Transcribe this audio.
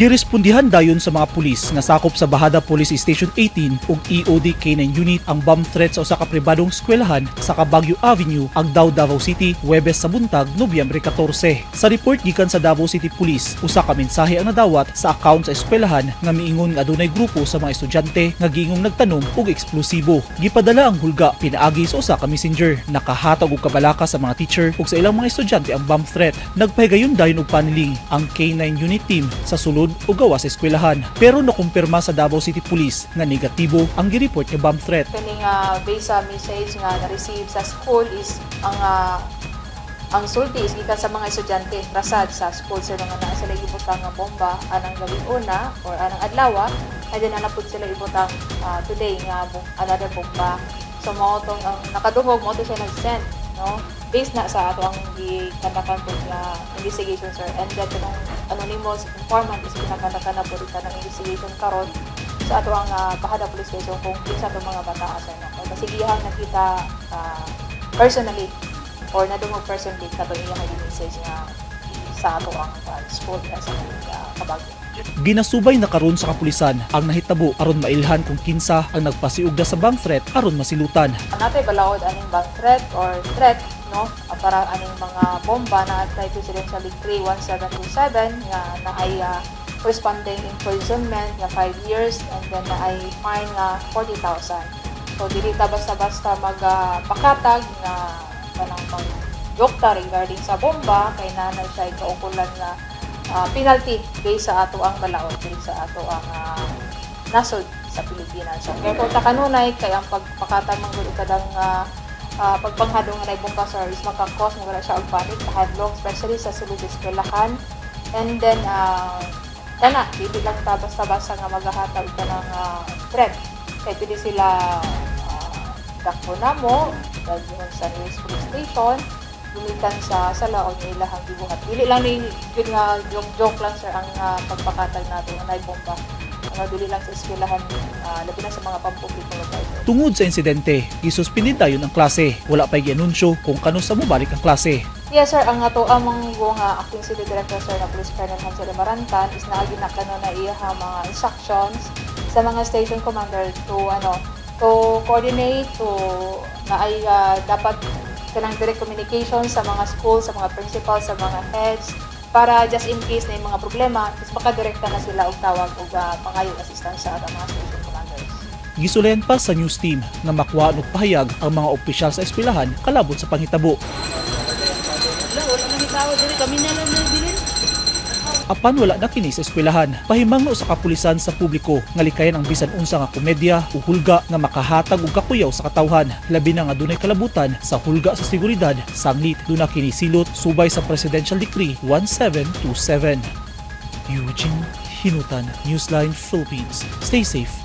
Girespondihan dayon sa mga pulis nga sakop sa Bajada Police Station 18 ug EOD K9 Unit ang bomb threat sa usa ka pribadong eskwelahan sa Cabaguio Avenue, Agdao, Davao City, Huwebes sa buntag, Nobyembre 14. Sa report gikan sa Davao City Police, usa ka mensahe ang nadawat sa account sa eskwelahan nga miingon nga adunay grupo sa mga estudyante nga giingong nagtanom og eksplosibo. Gipadala ang hulga pinaagi sa usa ka messenger. Nakahatag og kabalaka sa mga teacher ug sa ilang mga estudyante ang bomb threat. Nagpahigayon dayon og paniling ang K9 Unit team sa sulod ug gawas sa eskwelahan. Pero nakumpirma sa Davao City Police nga negatibo ang gireport nga bomb threat. Kani nga based sa message nga na-receive sa school is ang sulti is gikan sa mga estudyante rasad sa school, sir, nga naa sila ibutang nga bomba anang gabi una or anang adlaw, and then naa pud sila ibutang today nga another bomba. So mao tong ang nakadungog, mao to siya nag-send, no, based na sa ato ang gikandakan po nga investigation, sir. And then kanang anonymous informant is ginakandakan na po ng investigation karon sa ato ang Bajada Police Station kung kinsa itong mga bata, sir, no? Kasi iyang nakita personally or nadungog personally katong iyang message nga sa ato ang school sa Cabaguio. Ginasubay na karon sa kapulisan ang nahitabo aron mailhan kung kinsa ang nagpasiugda sa bomb threat aron masilutan. Natay balaod aning bomb threat or threat, no, para aning mga bomba na atay Presidential Decree 1727 nga naay corresponding imprisonment nga 5 years and then naay fine nga 40,000. So dili ta basta-basta magpakatag nga kanang mag ta regarding sa bomba kay naa na siya kaukulan nga penalty based sa ato ang balaod diri sa ato ang nasod sa Pilipinas. So careful ta kanunay kay ang pagpakatag man gud kadang pagpanghadong nga bomba, sir, is maka-cause mo siya og panic, kahadlok, especially sa sulod sa eskwelahan. And then kana dili lang ta basta-basta nga magahatag ka ng threat kay pwede sila dakpo namo dahil sa nearest police station gumikan sa sala o ilahang gibuhat. Dili lang ni yun nga joke joke lang, sir, ang pagpakatag nato nga nay bomba. Ang dili lang sa eskwelahan, labi na sa mga pampublikong lugar. Tungod sa insidente, gisuspindi dayon ang klase. Wala pa'y gianunsyo kung kanus-a mobalik ang klase. Yes, sir, ang ato among nga acting city director, sir, na Police Colonel Hansel Marantan is naagi na kano na iya mga instructions sa mga station commander to ano to coordinate to na ay dapat kanang direct communication sa mga school, sa mga principal, sa mga heads para just in case na yung mga problema is makadirekta na sila og tawag og pangayo assistance sa atong mga station commanders. Gisulayan pa sa news team nga makuha og pahayag ang mga opisyal sa eskwelahan kalabot sa panghitabo. Wala, wala man tao diri, kami na lang nabilin. Apan wala na kini sa eskwelahan. Pahimangno sa kapulisan sa publiko nga likayan ang bisan unsa nga komedya o hulga nga makahatag og kakuyaw sa katawhan, labi na nga dunay kalabutan sa hulga sa seguridad sanglit duna kini silot subay sa Presidential Decree 1727. Eugene Hinutan, Newsline Philippines. Stay safe.